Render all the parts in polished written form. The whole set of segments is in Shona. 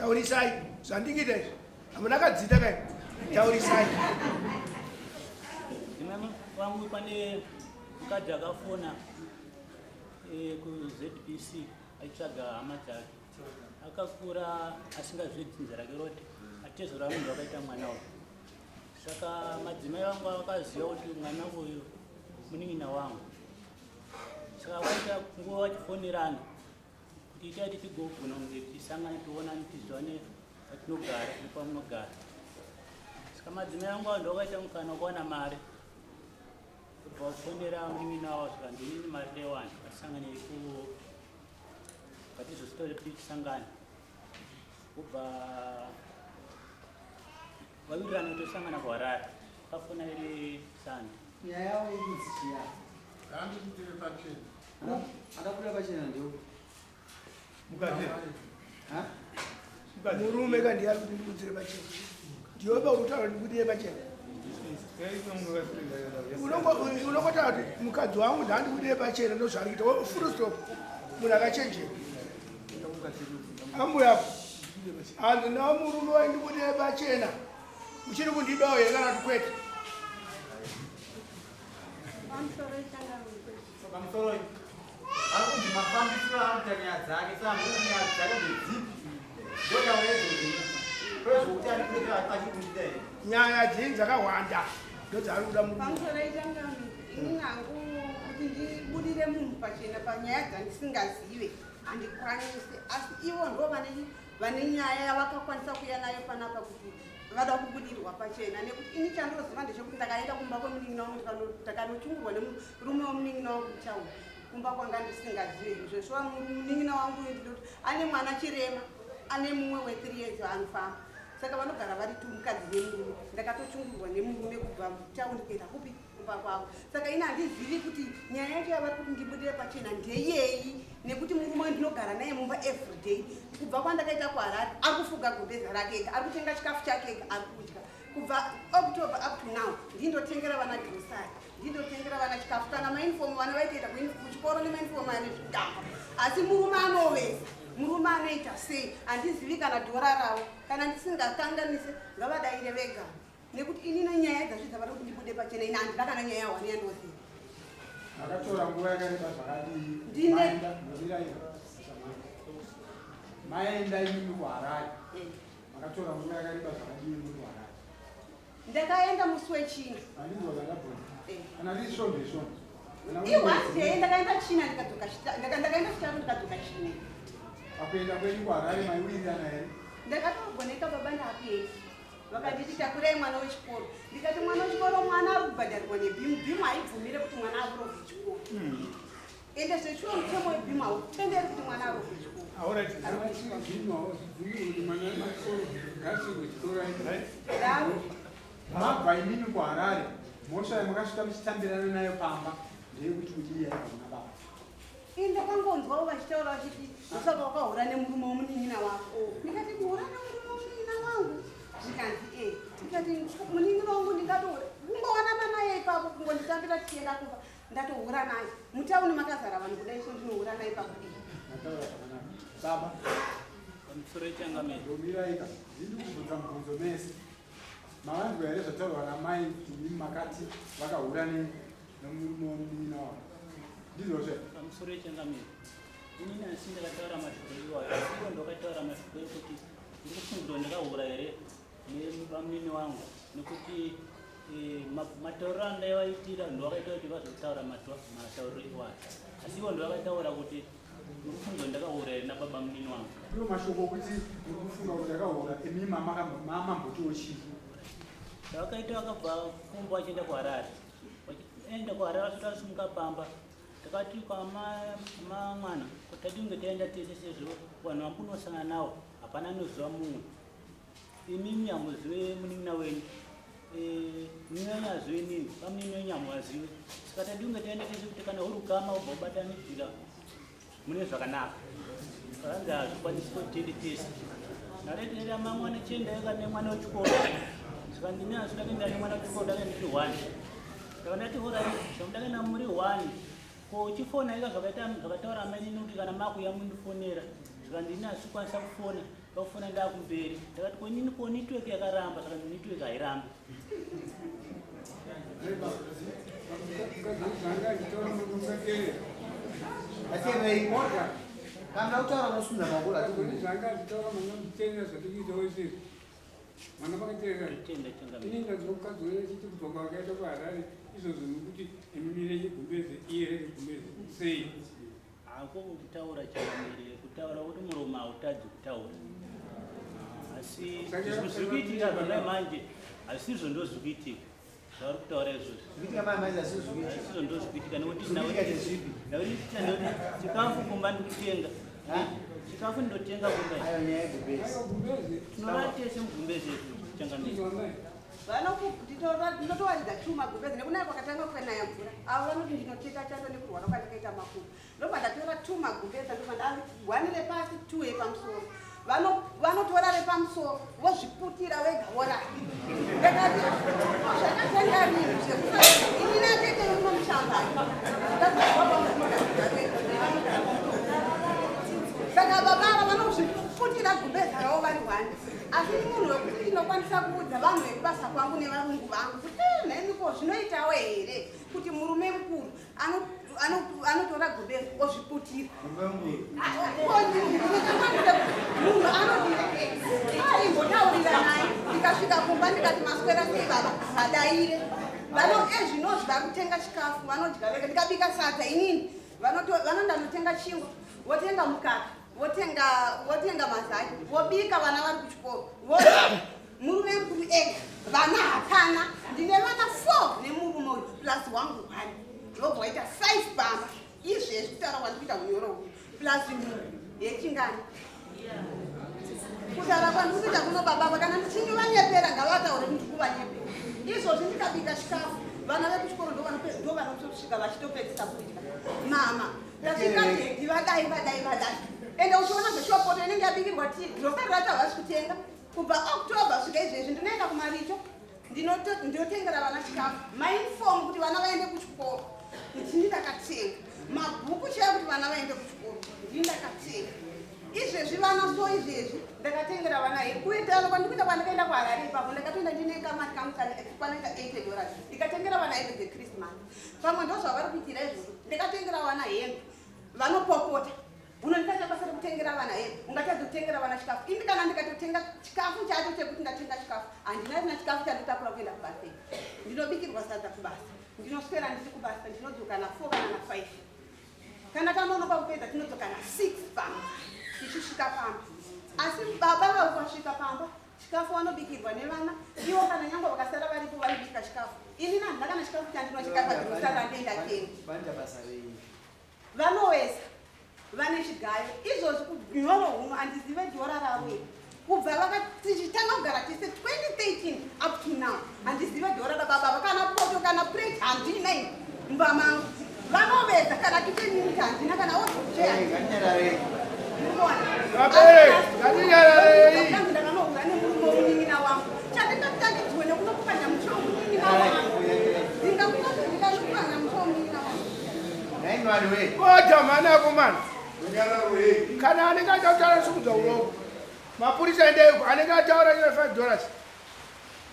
Taurisai zvandikuita izvi. Hamuna kadzita kai. Taurisai. Ndimai vangu pane mukadzi akafona eh, kuZBC achitsvaga hama dzake. Akakura asingazivi dzinza rake rote. Atezvara vangu vakaita mwana uyu. Saka madzimai vangu vakaziva kuti mwana uyu munin'ina wangu. Saka vaita nguva vachifonerana kuti itai kuti tigogona kunge tichisangana tionane tizivane patinogara nepamunogara. Saka madzimai angu avo ndovakaita mukana wekuwana mari kubva kufonera munin'ina wavo zvikanzi inini mari ndaiwana ngatisanganei ku ngatizositaure kuti tisangane kubva vawirirana kutosangana kuHarare vakafona iri Sunday. Nyaya yavo inonzi chiya. Ngaandibudire pachena. Akabuda pachena ndiwo. Mukadzi. Ha? Murume ka ndiye ari kuti ndibudzire pachena. Ndiwe pa uri kutaura kuti ndibudire pachena. Unongotaura kuti mukadzi wangu ndaandibudire pachena ndozvaari kuita. Full stop. Munhu akachenjera. Ambuya handina murume waindibudire pachena. Uchiri kundidawo here kana kuti kwete? Pamusoro ari kunzi mafambisiro anoita nyaya dzake saka ndikuti nyaya dzake ndedzipi ndotaura idzodzo kwezvokuti ari kuita achiri kundida here Nyaya dzini dzakawanda ndodzaari kuda murume. Pamusoro ichangamire, ini hangu kuti ndibudire munhu pachena panyaya dzandisingazive handikwanisi, asi ivo ndo vane vane nyaya yavakakwanisa kuuya nayo panapa kuti vada kubudirwa pachena nekuti ini chandoziva ndechekuti ndakaenda kumba kwemunin'ina wangu ndakanochungurwa nemurume wemunin'ina wangu kutown kumba kwanga ndisingazive zveshuwa munin'ina wangu uyu ndinoti ane mwana chirema ane mumwe we3 years anofamba saka vanogara vari tu mukadzi nemurume ndakatochungurwa nemurume kubva mutaundi kuenda kupi kumba kwavo saka ini handizivi kuti nyaya yacho yavari kuti ndibudire pachena ndeyei nekuti murume ndinogara naye mumba everyday kubva kwandakaita kuHarare ari kufuga gumbeza rake ega ari kutenga chikafu chake ega ari kudya kubva October up to now ndindotengera vana grocery ndindotengera vana chikafu kana mauniform vana vaitoita kuchikoro nemauniform ane zvigamba asi murume anovesa murume anoita sei handizivi kana dhora ravo kana ndisingakanganise ngavadaire vega nekuti inini nyaya dzazvidza vari kuti ndibude pachena ini handina kana nyaya hwani yandoziva Makatora nguva yakareba zvakadii? Ndine- Maenda- Mirai. Maenda imimi kuHarare. Makatora nguva yakareba zvakadii muri kuHarare? Ndakaenda musi weChina. Handinzwa zvandabvunza. Eh. Kana riri svondo isvondo. Kana uri I one mwedzi, day ndakaenda China ndikadzoka ndakaenda Chitatu ndikadzoka China. Pakuenda kwenyu kuHarare maiwirirana here? Ndakatogoneka baba ndakuenda. Vakanditi takurai mwana wechikoro. Ndikati mwana wechikoro mwana ari kubhadharirwa neBEAM. BEAM haibvumire kuti mwana arovhe chikoro. Ende zveshuwa mutemo weBEAM hautenderi kuti mwana arovhe chikoro. Alright. Daro. Mabva imimi kuHarare, mhosva yamakasvika muchitambirana nayo pamba ndeyekuti kudii yaibva kuna baba? Ini ndakangonzwawo vachitaura vachiti usaka wakahura nemurume wemunin'ina wako. Ndikati kuhura nemurume wemunin'ina wangu? Zvikanzi e. Ndikati munin'ina wangu ndingatohura. Kungowanana naye ipapo kungonditambira tichienda kumba ndatohura naye. Mutauni makazara vanhu kudai so ndinohura naye pakudii? Mataura zvakanaka. Baba, Pamusoro ichangamire. ndomiraika. Ndiri kubvunza mubvunzo mese. Mavanzwa here zvataurwa namai kuti imi makati vakahura nemurume wemunin'ina wavo? Ndizvozve? Pamusoro ichangamire. Inini asi ndakataura mashoko iwayo asi ivo ndokataura mashoko ekuti ndiri kufungira ndakahura here nebamunini wangu nekuti eh, matauriro andaivaitira ndovakaita kuti vazotaura matauriro iwayo asi ivo ndovakataura kuti ndiri kufungira ndakahura here nababa munini wangu. Iwo mashoko okuti muri kufunga kuti ndakahura imi mamambotiwo chii? Zvavakaita vakabva kumba vachienda kuHarare. Vachienda kuHarare vasati vasimuka pamba takati kwamamwana tati kunge taenda tese sezvo vanhu vamunosangana navo hapana anoziva mumwe. Imimi hamuzive munin'ina wenyu Eh, munin'ina wenyu hazive inini bamunini wenyu hamuvazive saka tadi kunge taenda tese kuti kana uri ukama wobva ubatanidzira mune zvakanaka zvakanzi hazvikwanisi kuti tiende tese ndareterera mamwana chienda nemwana wechikoro saka ndini asi ndakaenda nemwana wechikoro ndakaenda ndiri one saka ndati horai zvamudakaenda muri one ko uchifona ika zvakaita zvakataura amainini kuti kana makuya mundifonera saka ndini asi kukwanisa kufona. Ndakufona ndakumberi. Ndakati ko inini ko network yakaramba saka network hairambi. Kana kutaura unosunda maoko Mwana vakateerera. Tenda tenda. Ini ndanzwa mukadzi uyo achiti kubva kwakaita kuHarare izvozvo nekuti imi mire gumbeze iye rege gumbeze sei? Hako kutaura changamire kutaura kuti muromo hautadzi kutaura. Asi zviri kuitika zvamai manje hasizvo ndo zviri kuitika zvavari kutaura izvozvo. Zvikuitika mai manje hasizvo zvikuitika. Hasizvo ndo zviri kuitika nekuti Zvikuitika ndezvipi? nekuti chikafu kumba ndikutenga. Chikafu ndotenga kumba. Ayo nyaya yegumbeze. Aiwa gumbeze. Tinorara tese mugumbeze changamire. Izwa mai. Ndinotowaridza chuma gumbeze nekunaya kwakatanga kukanaya mvura avo vanoti ndinoteta chando nekurwara kwandakaita makumbo ndobva ndatora two magumbeze ndobva ndawani repasi two yepamusoro vanotora repamusoro vozviputira vega vorara ndakati zvakatanga rini zvekusa ini natete unomushambani saka baba ava vanozviputira gumbeza ravo vari one asi munhu wekuti ndinokwanisa kuudza vanhu vekubasa kwangu nevarungu vangu kuti eh, nhaimi ko zvinoitawo here kuti murume mukuru anotora gumbeza ozviputira munhu anoti aimbotaurira naye ndikasvika kumba ndikati maswera sei baba hadaire vano ezvinozvi vari kutenga chikafu vanodya vega ndikabika sadza inini vanondanotenga chingwa votenga mukaka votenga votenga mazai vobika vana vari kuchikoro vodya murume mukuru ega vana hapana ndine vana four nemurume uyu plus wangu one ndobva waita five pamba izvezvi kutaura kwandikuita unyoro uyu plus munhu yechingani kutaura kwandikuita kuno bababa kana ndichinivanyepera ngavataure kuti ndikuvanyepera izvozvi ndikabika chikafu vana vekuchikoro ndo vanotosvika vachitopedzisa kudya mama tasvika daddy vadai vadai vadai ende uchiona zveshopoto inenge yabikirwa tii grocery racho havasi kutenga kubva October svika izvezvi ndinoenda kumaricho ndinotengera vana chikafu mauniform kuti vana vaende kuchikoro ndini ndakatenga mabhuku chaiyo kuti vana vaende kuchikoro ndini ndakatenga izvezvi vana so izvezvi ndakatengera vana hembe kuita kwandikuita kwandakaenda kuharare ipapo ndakatoenda ndine kamari kangu kanoita $80 ndikatengera vana hembe dzechristmas pamwe ndo zvavari kuitira izvozvo ndikatengera vana hembe vanopopota unonditata basa rekutengera vana hembe ungatadza kutengera vana chikafu ini kana ndikatotenga chikafu chacho chekuti ndatenga chikafu handina rina chikafu chandotakura kuenda kubasa ndinobikirwa sadza kubasa ndinoswera ndiri kubasa ndinodzoka na4 kana na5 kana tanonoka kupedza tinodzoka na6 pamba tichisvika pamba asi baba vavo vasvika pamba chikafu vanobikirwa nevana ivo kana nyange vakasara varipo vanobika chikafu ini nandina kana chikafu chandinochikapa ndinosara ndoenda tenga Vanoita basa rei? vanowesa vane chigayo izvozvi kunyoro huno handizive dhora ravo iri kubva tichitanga kugara tese 2013 up to now handizive dhora rababa kana poto kana plate handina ini mumba mangu vanoveza kana kitchen unit handina kana wardrobe Hey, ngatinyararei. Vabereki, ngatinyararei. ndakanohura nemurume womunin'ina wangu chandingatakidzwe nekunokupanya musha womunin'ina wangu ndingakunokupanya musha womunin'ina wangu Nhaimi vanhu we. Oda mhani akomana kana anenge achataura sukudza uroko mapurisa endeiko anenge ataura nyora $5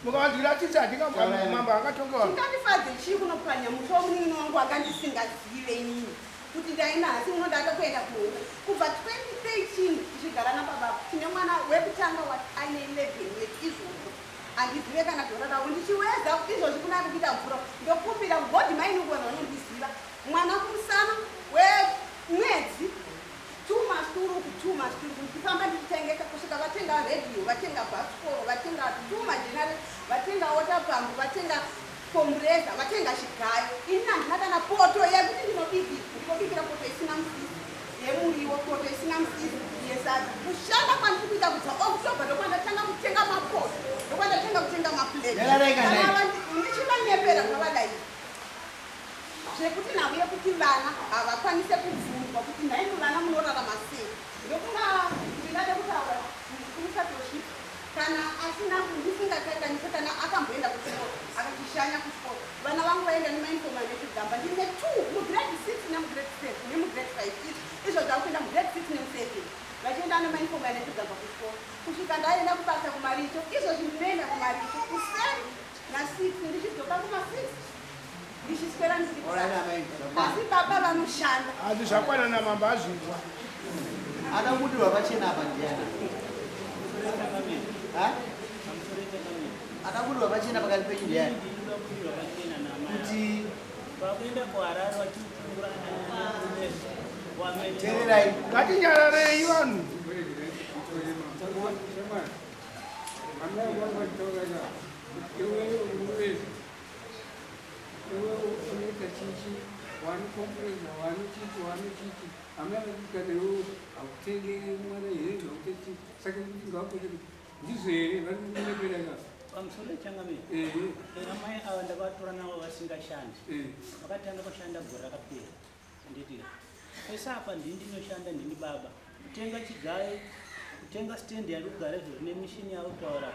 mukavanzwira tsitsi handingamambo angatongewa chingandifadze chii kunopwanya musha womunin'ina wangu akandisingazive inini kuti ndaina hasi uno ndakakuenda kuhura kubva 2013 tichigara nababa tine mwana wekutanga aine 11 years izvozvo handizive kana dhora ravo ndichiweza izvozvi kuna kuita mvura ndokumbira godhi maini kuvanhu vanondiziva mwana kumusana wemwedzi two masuruku two masuruku ndichifamba ndichitengesa kusvika vatenga redhiyo vatenga bhasikoro vatenga two magenerator vatenga water pump vatenga compressor vatenga chigayo ini handina kana poto yekuti ndinobikira ndinobikira poto isina musisi yemuriwo poto isina musisi yesadza kushanda kwandiri kuita kubva October ndokwandatanga kutenga mapoto ndokwandatanga kutenga maplate Nyararai kana ndichivanyepera zvavadai zvekuti nhau yekuti vana havakwanise kubvunzwa kuti nhaimi vana munorarama sei ndokunga ndingade kutaura musatosvika kana asina ndisingakakanise kana akamboenda kuchikoro akachishanya kuchikoro vana vangu vaenda nemauniform anechigamba ndine two mugrade 6 nemugrade 7 nemugrade 5 izvo zvakuenda mugrade 6 nemu7 vachienda ndaitanga nemainifomu yandaipedza kubva kuchikoro kusvika ndaenda kubasa kumaricho. Izvozvi ndinoenda kumaricho kuseni na6, ndichidzoka kuma6, ndichiswera ndiri Alright, kubasa. amai, zvakwana. Asi baba vanoshanda. Hati zvakwana namambo, azvinzwa. Ada kubudirwa pachena apa ndiani? Ha? Pamusoro changamire. Ada kubudirwa pachena pakati penyu ndiani? Ndinoda kubudirwa pachena naamai. Kuti Pakuenda kuHarare vachiuchungura. Teererai. Ngatinyararei vanhu. Shamwari, amai vangu vachitaura, iwe uri, iwe unoita chichi wanokomboreza, wanochichi, wanochichi. Amai vati kana iwe hautengeri mwana hembe, hauite chii, saka kuti ngakuti ndizvo here vari kuneperaka? Pamusoro changamire. Ehe. Amai ava ndakatora navo vasingashandi. Vakatanga kushanda gore rakapera, handiti? Pese apa ndini ndinoshanda, ndini baba. Kutenga chigayo, kutenga stendi yari kugara izvozvi nemishini yavo kutaura,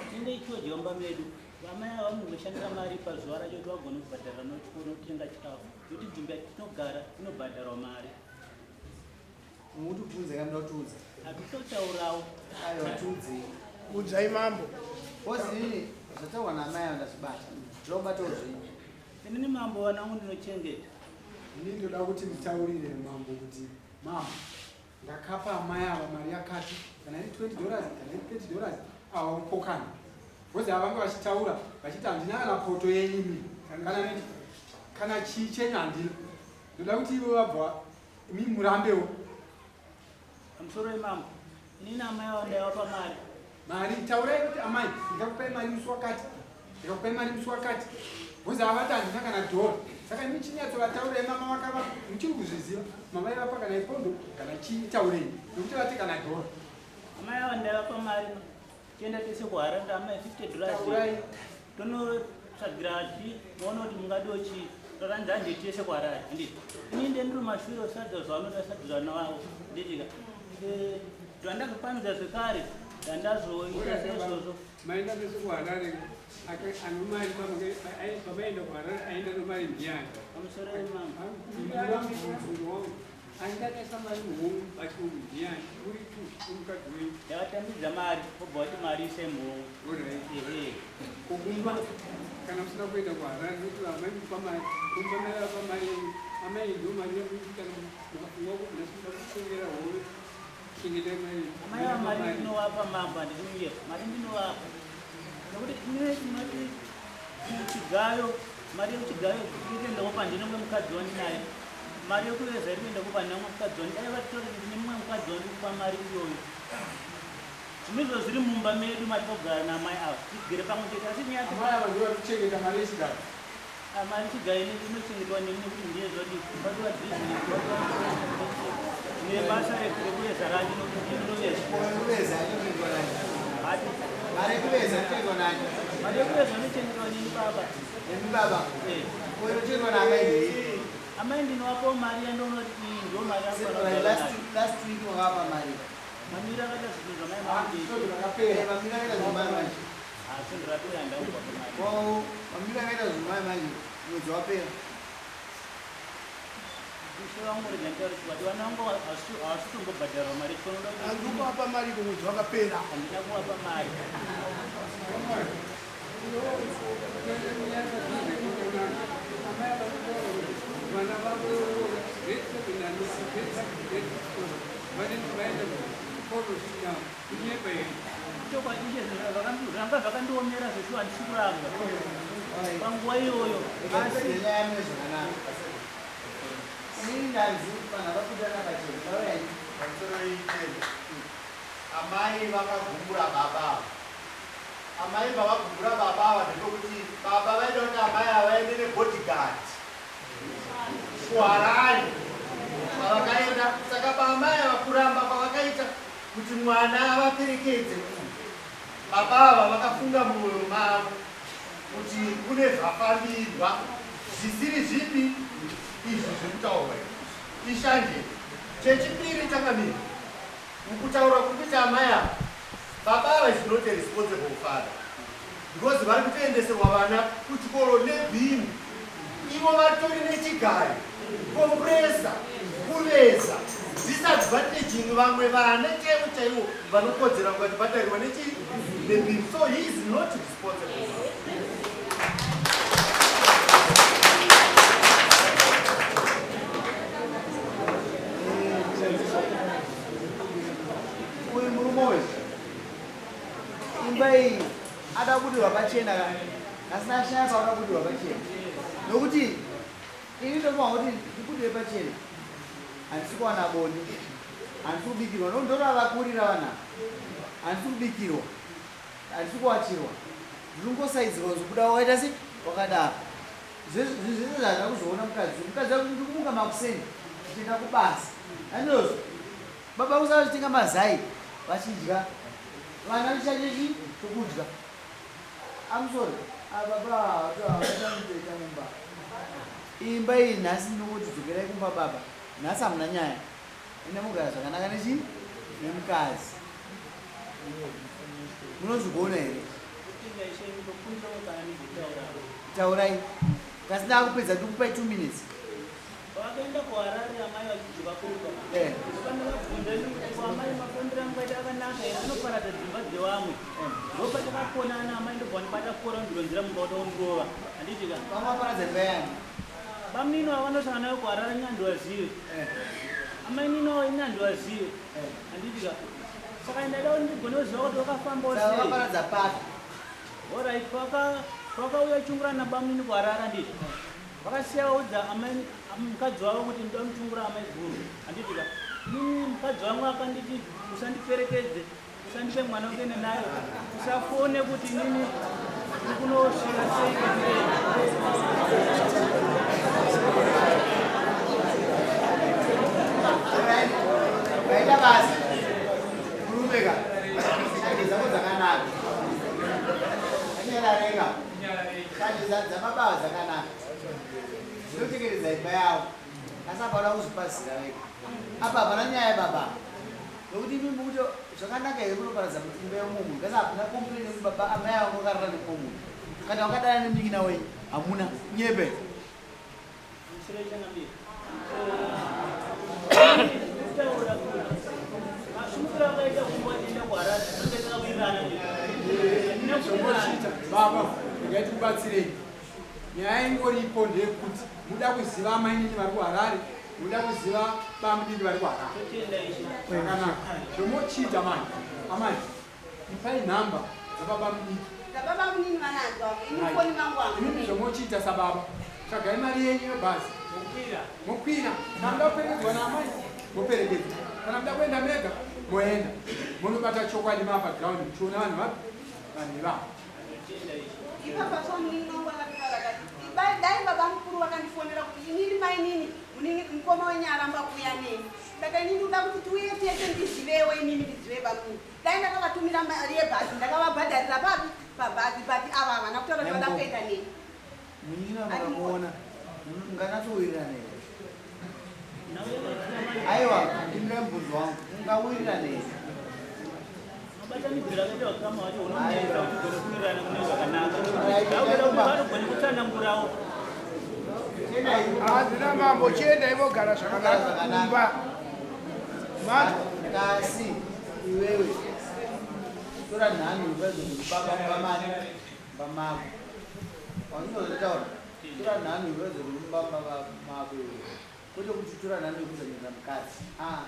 tenge ichodya mumba medu. Vamai ava vanongoshandira mari pazuva racho kuti vagone kubhadhara nokutenga chikafu, nokuti nzvimbo yatinogara inobhadharwa mari. Mutibvunze kana kutiudza. Hatitotaurawo. Aiwa, tiudzei. Udzai mambo. Ozi zvataurwa naamai ava ndazvibata, ndinobatawo zvenyu. Inini mambo, vana vangu ndinochengeta. Ini ndoda kuti nditaurire mambo kuti, mambo, ndakapa amai ava mari yakati, kana iri $20, kana iri $30, ava kupokana because avanga vachitaura vachiti handina kana poto yenyu imi, kana chii chenyu handina. Ndoda kuti ivo vabva, imi murambewo. Pamusoro yemambo, inini amai ava ndaivapa mari. Mari, taurai kuti amai, ndikakupai mari musi wakati, ndikakupai mari musi wakati, because avati handina kana dhora. Saka imi chinyatsovataurai mama vakava muchiri kuzviziva mamaivapa kana ipondo kana chii, taurei, nekuti vati kana dhora. Amai ava ndaivapa mari, tienda tese kuHarare, amai $50. Taurai. Tonotsvagira chi maona kuti mungadiwo chii, toranzi hande tese kuHarare, handiti? Ini nde ndiri mashure usadza zvavanoda sadza vana vavo, nditika ndandazopamidza zvekare, ndandazoita saizvozvo. Maenda mese kuHarare, ano mari pamaenda kuHarare aenda nomari ndiyani? Pamusoro yemambo. Wangu angatasa mari muhomwe bachirungu ndiyani uri tu umukadzi wenyu? Ndavatambidza mari, vobva vati mari ise muhomwe. Alright. Ehe. Kokumba kana musina kuenda kuHarare, nokuti amai mupa mari kumba, maivapa mari yenyu amai, ndo mari yekuti kana mukafunga kuti ndasida kutengera hove, chengetai mari. Amai ava mari ndinovapa mambo, handidi kunyepa, mari ndinovapa nekuti ine tinoti chigayo, mari yekuchigayo iri kuenda kupa ndine mumwe mukadzi wandinaye, mari yekuveza iri kuenda kupa ndine mumwe mukadzi wandi dai vatori ndine mumwe mukadzi wandiri kupa mari iyoyo. Zvinhu izvo zviri mumba medu matinogara namai ava, tigere pamwe chete, asi nyaya Amai ava ndivo vari kuchengeta mari yechigaro? Ah, mari chigayo inochengetwa neni nekuti ndiye zvoti vatiwa bhizinesi nebasa rekuveza racho nokuti ndinoveza. Kuveza inochengetwa nani? Hati. Mari yekuveza inochengetwa nani? Mari yekuveza inochengetwa neni baba. Nemi baba? Eh. Ko inochengetwa naamai ndei? Amai ndinovapawo mari yandoona kuti iyi ndo mari. Last week wakapa mari. Mamiri akaita zvinhu zvamai. Svondo rakapera. Mamiri akaita zvimai manje. Svondo rapera handakubva pamari. Ko mamiri akaita zvimai manje, mwedzi wapera. Ishe vangu, rega nditaure chokwadi, vana vangu havasi kutombobhadharwa mari chikonoda. Handiri kuvapa mari kumwedzi wakapera. Handina kuvapa mari. Amai vanotaura kuti vana vavo grade 7 nano grade 6, grade 4 vanenge vaenda kuchikoro chikamo, kunyepa here? Chokwadi ishe, zvanga zvakandiomera zveshuwa, handisi kuramba panguva iyoyo, asi Nyaya mune zvakanaka. Inini ndanzi vanhu vakapindana pachena, taurai. Pamusoro itende, amai vakagumbura baba ava. Amai vavagumbura baba ava ndepekuti baba vaida kuti amai ava vaende nebodyguard kuHarare pavakaenda. Saka paamai ava kuramba kwavakaita kuti mwana avaperekedze, baba ava vakafunga mumwoyo mavo kuti kune zvafambirwa zvisiri zvipi izvi zvekutaurwa izvi, ishanje. Chechipiri chakamira mukutaura kuri kuita amai ava, baba ava is not a responsible father because vari kutoendeserwa vana kuchikoro nebhimu, ivo vatori nechigayo, compressor. Kuveza disadvantaging vamwe vana chaivo chaivo vanokodzera kunge vachibhadharirwa nechii nebill. So he is not responsible. Uyu murume uyu imba iyi ada kubudirwa pachena ka asina ashaya paada kubudirwa pachena nokuti ini ndofunga kuti ndibudire pachena handisi kuwana bonde handisi kubikirwa nokuti ndoravakurira vanhu ava handisi kubikirwa handisi kuwachirwa ndiri kungosaidzirwa kuzobuda wakaita se wakadaro zvinhu zvese zvazva kuzoona mukadzi mukadzi ndikumuka makuseni ndichienda kubasa andinozvo Baba kusara vachitenga mazai vachidya vana vichadye chii chokudya I'm sorry ava baba havachandiita mumba imba iyi nhasi ndinongoti dzokerai kumba baba nhasi hamuna nyaya enda mogara zvakanaka nechii nemukadzi munozvigona here taurai kasi ndakupedza ndikupai 2 minutes Pavakaenda kuHarare amai vachidzoka kumba eh. Ndopandakabvunza ini kuti ko amai mafambiro angu aita akanaka here anoparadza dzimba dzevamwe eh. Ndopatakakonana amai ndobva vandibata kora ndidonzera mumba kuti ondirova handiti ka vamaparadza imba yani bamunini ava vanosangana nayo kuHarare ini handivazive eh. Amai nini avo ini handivazive handiti ka saka ndaida kuti ndigone kuziva kuti vakafambawo sei vakaparadza papi Alright, pakauya chungura nabamunini kuHarare handiti Vakasiya vaudza amai mukadzi wavo kuti ndoda muchungura amai guru handiti ka inini mukadzi wangu akanditi usandiperekedze usandipe mwana ukuende nayo usafone kuti inini ndikunosvika sei kwandiri Vaita basa murume ka shanje dzako dzakanaka anyarareka Shanje dzababa dzakanaka dzinochekeredza imba yavo asi apa vada kuzvipazira vega apa hapana nyaya baba nokuti imi mukuti zvakanaka here kunoparadza imba yemumwe munhu kasi hapana complain yekuti baba amai vangu vakarara nemumwe munhu kana vakadana nemunin'ina wenyu hamuna nyepe Baba, regai tikubatsirei. Nyaya ingoripo ndeyekuti muda kuziva amainini vari kuHarare, muda kuziva bamudiki vari kuHarare. Zvakanaka. Zvomochiita manje, amai, ipai nhamba dzababa mudiki. Dzababa munini vanadzo avo, ini foni vangu avo. Imimi zvomochiita sababa, tsvagai mari yenyu yebhazi. Mokwira. Mokwira. Kana muda kuperekedzwa naamai, moperekedzwa. Kana muda kuenda mega, moenda. Monobata chokwadi mapa ground muchiona vanhu vapi? Vanhu ivavo. Ipapa so munini wangu akataura akati dai baba mukuru vakandifonera kuti inini mainini munini mukoma wenyu aramba kuuya neni saka inini ndoda kuti tiuye tese ndizivewo inini ndizive bamunini dai ndakavatumira mari yebhazi ndakavabhadharira papi pabhazi but ava havana kutaura kuti vada kuenda neni Munin'ina makamuona munganatsowirirana here? Aiwa, ndimire mubvunzo wangu, mungawirirana here? Mabatanidziro akaita ukama wacho unonetsa kuti ugone kuwirirana kune zvakanaka. Aunoda kuti vanogone kutsanangurawo. Hazvina mambo, chiendai mogara zvakanaka kumba. Kasi iwewe tora nhanho uratidze kuti baba mumba mani mumba mako wazvinozotaura tora nhanho uratidze kuti mumba mako iwewe kwete kuti tora nhanho yekuzanyirira mukadzi ah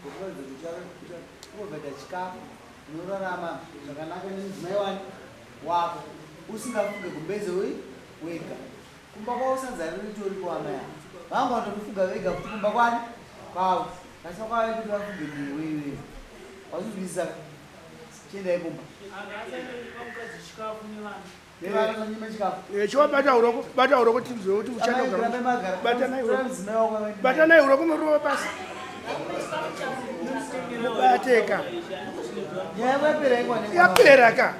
Ukuratidza kuti uchaprovaida chikafu unorarama zvakanaka nemudzimai wani wako usingafuge gumbeze wega kumba kwavo sadza ritoripo amai ava vanga vatokufuga vega kuti kumba kwani kwavo asi kwave kuti vafuge newe iwewe wazvizwisisa chiendai kumba Chiwabata uroko, bata uroko tinzwe kuti uchada kugara. Batanai uroko. Batanai uroko murova pasi. Mubateka. Yapera ka.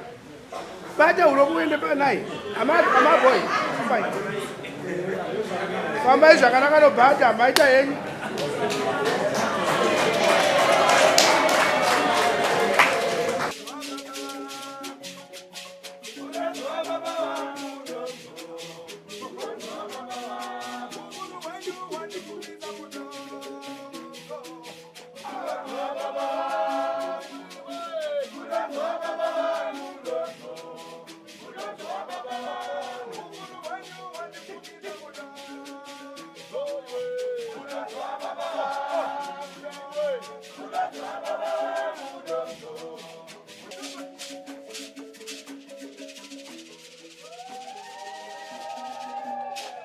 Bata uroko uende panai. Ama ama boy. Fine. Fambai zvakanaka nobata maita henyu.